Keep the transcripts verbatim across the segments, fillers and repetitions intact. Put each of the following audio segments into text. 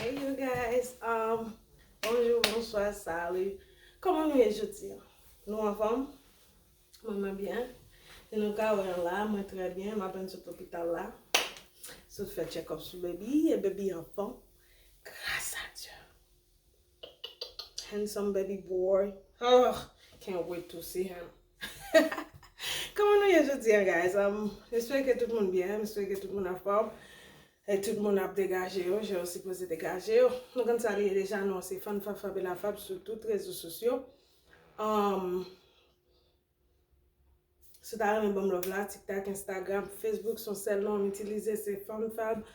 Hey you guys, um, bonjou, bonswa, salut. Kòman nou ye jodi a? Nou anfòm? Mwen, mwen byen. E nou ka wè la, mwen trè byen, m apèn sot lopital la. Sot fè check up sou baby, e baby anfòm. Gras a Dye. Handsome baby boy. Oh, can't wait to see him. Kòman nou ye jodi a, guys? Um, m espere ke tout moun byen, m espere ke tout moun anfòm. E tout moun ap degaje yo, jan yo sipoze degaje yo. Nou konn sa li ye deja, non, se Fann Fab Fab e Lafab sou tout rezo sosyo. Um, si w ta renmen ban m love la, TikTok, Instagram, Facebook, se yon sèl non m itilize, se Fann Fab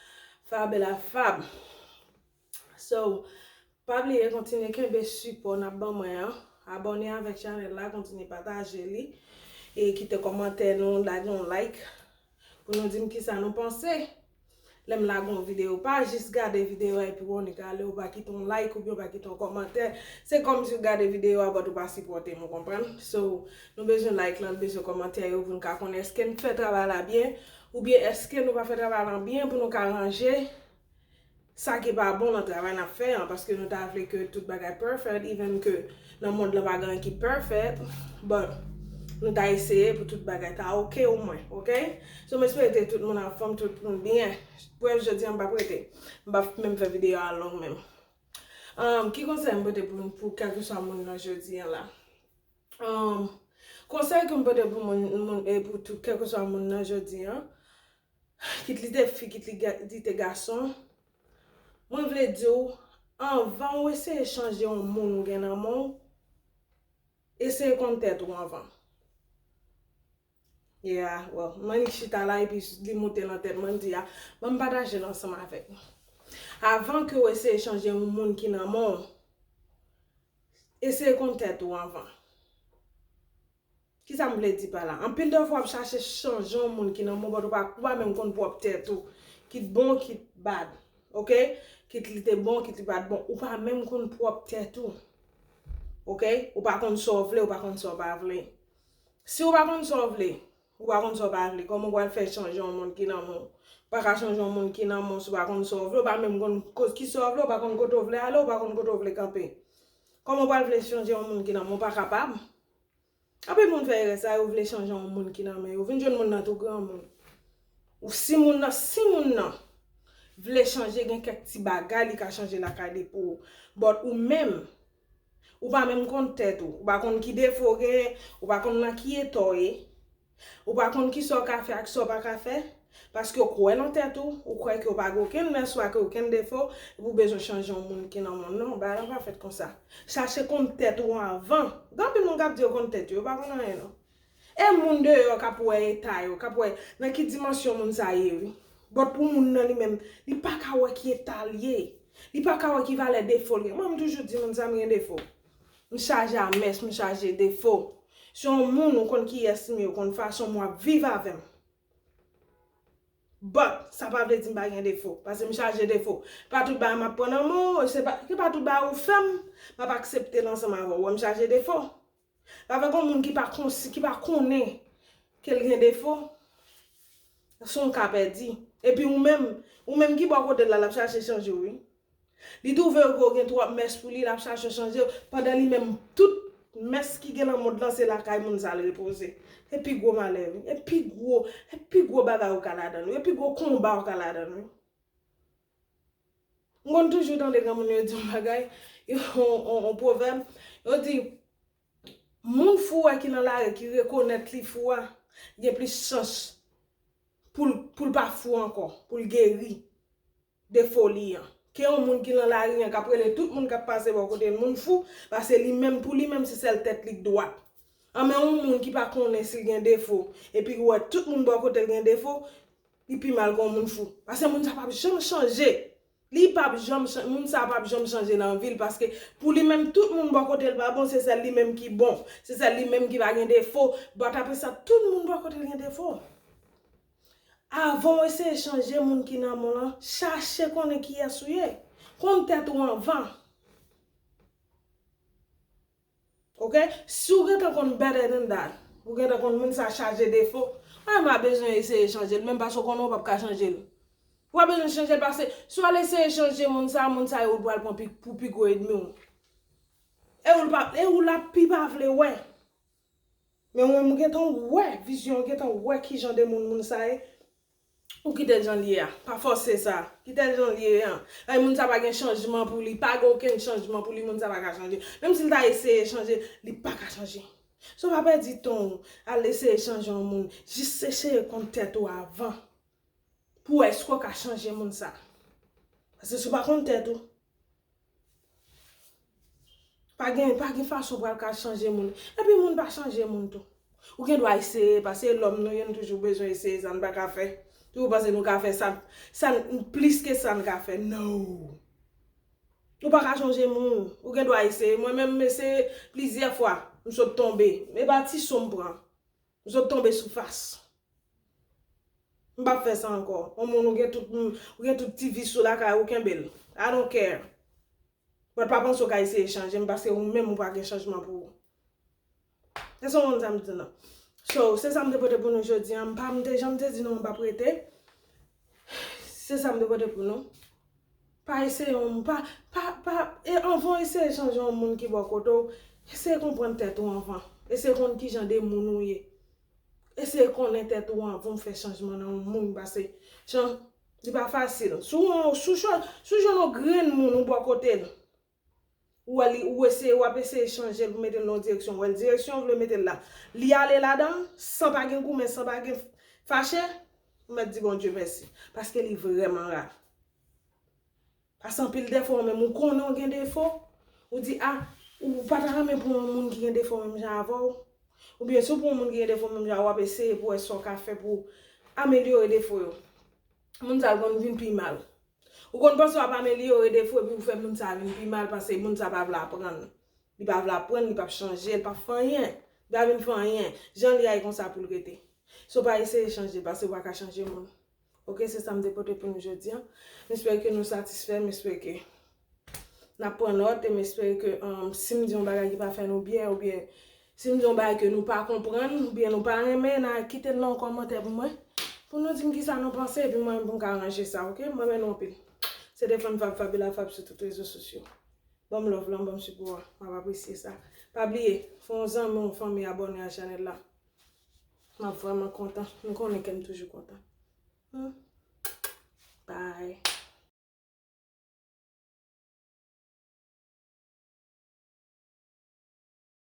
Fab e Lafab. So, pa bliye kontinye kenbe sipò n ap ban mwen an. Abòne avèk chanèl la, kontinye pataje li. E kite kòmantè nou, lage yon like. Pou nou di m kisa nou panse. Lè m lage yon videyo, pa jis gade videyo a epi w annik ale, ou pa kite yon like oubyen ou pa kite yon kòmantè. Se kòmsi w gade videyo a, but ou pa sipòte m, ou konprann? So, nou bezwen like lan, nou bezwen kòmantè yo pou n ka konnen èske n fè travay la byen, oubyen èske nou pa fè travay lan byen pou nou ka ranje sa ki pa bon nan travay n ap fè an, paske nou ta vle ke tout bagay perfect, even ke nan mond lan pa gen anyen ki perfect, but nou ta eseye pou tout bagay ta oke omwen, oke? So, m espere ke tout moun anfòm, tout moun byen. Bref, jodi a m p ap rete. M p ap menm fè videyo a long menm. Um, ki konsèy m pote pou, pou kèlkeswa moun nan jodi a la? Um, konsèy ke m pote pou moun, moun, e pou tout, kèlkeswa moun nan jodi a, kit li te fi, kit li ga-, li te gason, mwen vle di w, anvan w eseye chanje yon moun ou gen nan men w, eseye konn tèt ou anvan. Yeah, well, m annik chita la epi li moute nan tèt mwen, m di a, ban m pataje l ansanm avèk nou. Avan ke w eseye chanje yon moun ki nan men w, eseye konn tèt ou anvan. Kisa m vle di pa la? Anpil de fwa w ap chache chanje yon moun ki nan men w, but ou pa, ou pa menm konn pwòp tèt ou. Kit bon, kit bad. Oke? Kit li te bon, kit li pa t bon. Ou pa menm konn pwòp tèt ou. Oke? Ou pa konn sa w vle, ou pa konn sa w pa vle. Si w pa konn sa w vle, ou pa konn sa w pa vle, kòman w pral fè chanje yon moun ki nan men w? Ou pa ka chanje yon moun ki nan men w si w pa konn sa w vle, ou pa menm konn koz ki sa w vle, ou pa konn kote w vle ale, ou pa konn kote w vle kanpe. Kòman w pral vle chanje yon moun ki nan men w? Ou pa kapab. Anpil moun fè erè sa, yo vle chanje yon moun ki nan men yo. Vin jwenn moun nan tou granmoun. Ou si moun nan, si moun nan vle chanje, gen kèk ti bagay li ka chanje lakay li pou ou. But ou menm, ou pa menm konn tèt ou. Ou pa konn ki defo w genyen, ou pa konn nan ki eta w ye. Ou pa konn kisa w ka fè ak sa w pa ka fè. Paske w kwè nan tèt ou, ou kwè ke w pa gen okenn mès, ou pa gen okenn defo, epi w bezwen chanje yon moun ki nan men w. Non, bagay la pa fèt konsa. Chache konn tèt ou anvan. Gen anpil moun k ap di yo konn tèt yo, yo pa konn anyen non. E moun deyò k ap wè eta yo, k ap wè nan ki dimansyon moun sa ye, wi. But pou moun nan li menm, li pa ka wè ki eta l ye. Li pa ka wè ki valè defo l gen. Mwen, m toujou di moun sa m gen defo. M chaje a mès, m chaje defo. Se yon moun ou konn kiyès m ye, ou konn fason m w ap viv avè m. But, sa pa vle di m pa gen defo, paske m chaje defo. Pa tout bagay m ap pran nan men w, se pa, se pa tout bagay ou fè m, m ap aksepte l ansanm avè w. Wè m chaje defo. Avèk yon moun ki pa konsi, ki pa konnen ke l gen defo, se yon ka pèdi. Epi ou menm, ou menm ki bò kote l la, l ap chache chanje w, wi. Li twouve w gen twòp mès pou li, l ap chache chanje w, pandan li menm, tout mès ki gen nan mond lan, se lakay moun sa l repoze. E pi gwo malè, wi. E pi gwo, e pi gwo bagay ou ka ladan l, wi. E pi gwo konba ou ka ladan l, wi. M konn toujou tande granmoun yo di yon bagay, yon, yon, yon pwovèb, yo di, moun fou a ki nan lari, ki rekonèt li fou a, gen plis chans pou l, pou l pa fou ankò, pou l geri de foli an. Ke yon moun ki nan lari an k ap rele tout moun k ap pase bò kote l moun fou, paske li menm, pou li menm, se sèl tèt li k dwat. Anben yon moun ki pa konnen si l gen defo, epi ki wè tout moun bò kote l gen defo, li pi mal ke yon moun fou. Paske moun sa p ap janm chanje. Li p ap janm chan-, moun sa p ap janm chanje nan vi l, paske pou li menm, tout moun bò kote l pa bon, se sèl li menm ki bon, se sèl li menm ki pa gen defo. But apre sa, tout moun bò kote l gen defo. Avan w eseye chanje moun ki nan men w lan, chache konnen kiyès ou ye. Konn tèt ou anvan. Oke? Si w gentan konn better than that, ou gentan konn moun sa chaje defo, pa bezwen eseye chanje l, menm paske w konnen w p ap ka chanje l. Ou pa bezwen chanje l, paske si w al eseye chanje moun sa, moun sa yo ou pral pran pi, pou pi gwo ènmi w. E ou l pa, e ou l ap pi pa vle wè. Men ou menm ou gentan wè, vizyon ou gentan wè ki jan de moun moun sa ye. Ou kite l jan l ye a. Pa fòse sa. Kite l jan l ye a. Ay, moun sa pa gen chanjman pou li. Pa gen okenn chanjman pou li. Moun sa pa ka chanje. Menm si l ta eseye chanje, li pa ka chanje. So pa pèdi tan w al eseye chanje yon moun. Jis eseye konn tèt ou avan. Pou wè èske w ka chanje moun sa. Paske si w pa konn tèt ou, pa gen, pa gen fason pral ka chanje moun. Epi moun pa chanje moun tou. Ou gen dwa eseye, paske lòm nou ye, nou toujou bezwen eseye sa n pa ka fè. Toujou panse nou ka fè sa, sa n, plis ke sa n ka fè. No! Ou pa ka chanje moun. Ou gen dwa eseye. Mwen menm, m eseye plizyè fwa. M sot tonbe. E pa ti so m pran. M sot tonbe sou fas. M p ap fè sa ankò. Yon moun ou gen tout, ou gen tout ti vis ou lakay ou, kenbe l. I don't care. Mwen pa panse w ka eseye chanje m paske ou menm ou pa gen chanjman pou ou. Se sa w konn sa m di nan. So, se sa m te pote pou nou jodi a. M pa, m te, jan m te di nou, m p ap rete. Se sa m te pote pou nou. Pa eseye yon, pa, pa, pa, e anvan w eseye chanje yon moun ki bò kote w, eseye konprann tèt ou anvan. Eseye konn ki jan de moun ou ye. Eseye konnen tèt ou anvan w fè chanjman nan yon moun, paske jan, li pa fasil. Si w, si w, si w jwenn yon grenn moun ou bò kote l, ou wè li, ou eseye, w ap eseye chanje l pou mete l nan yon direksyon, ou wè l direksyon w vle mete l la, li ale ladan l, san pa gen goumen, san pa gen fache, ou mèt di Bondye mèsi, paske li vrèman ra. Paske anpil dèfwa ou menm ou konnen w gen defo, ou di, a, ou pa ta renmen pran yon moun ki gen defo menm jan avè w. Oubyen si w pran yon moun ki gen defo menm jan, w ap eseye pou wè sa w ka fè pou amelyore defo yo. Moun sa l konn vin pi mal. Ou konn panse w ap amelyore defo epi ou fè moun sa vin pi mal paske moun sa pa vle aprann. Li pa vle aprann, li p ap chanje, li p ap fè anyen. Li pa vin fè anyen. Jan li a, e konsa pou l rete. So pa eseye chanje l, paske w pa ka chanje moun. Oke, se sa m te pote pou nou jodi a. M espere ke nou satisfè, m espere ke n ap pran nòt, e m espere ke, um, si m di yon bagay ki pa fè nou byen, oubyen si m di yon bagay ke nou pa konprann, oubyen nou pa renmen, n a kite l nan yon kòmantè pou mwen, pou nou di m kisa nou panse, epi mwen menm pou m ka ranje sa, oke? M renmen nou anpil. Se te Fann Fab, Fabiola Fab sou tout rezo sosyo. Ban m love lan, ban m sipò a, m ap apresye sa. Pa bliye, fè yon zanmi, yon fanmi abòne a chanèl la. M ap vrèman kontan. Nou konnen ke m toujou kontan. Hmm. Bye.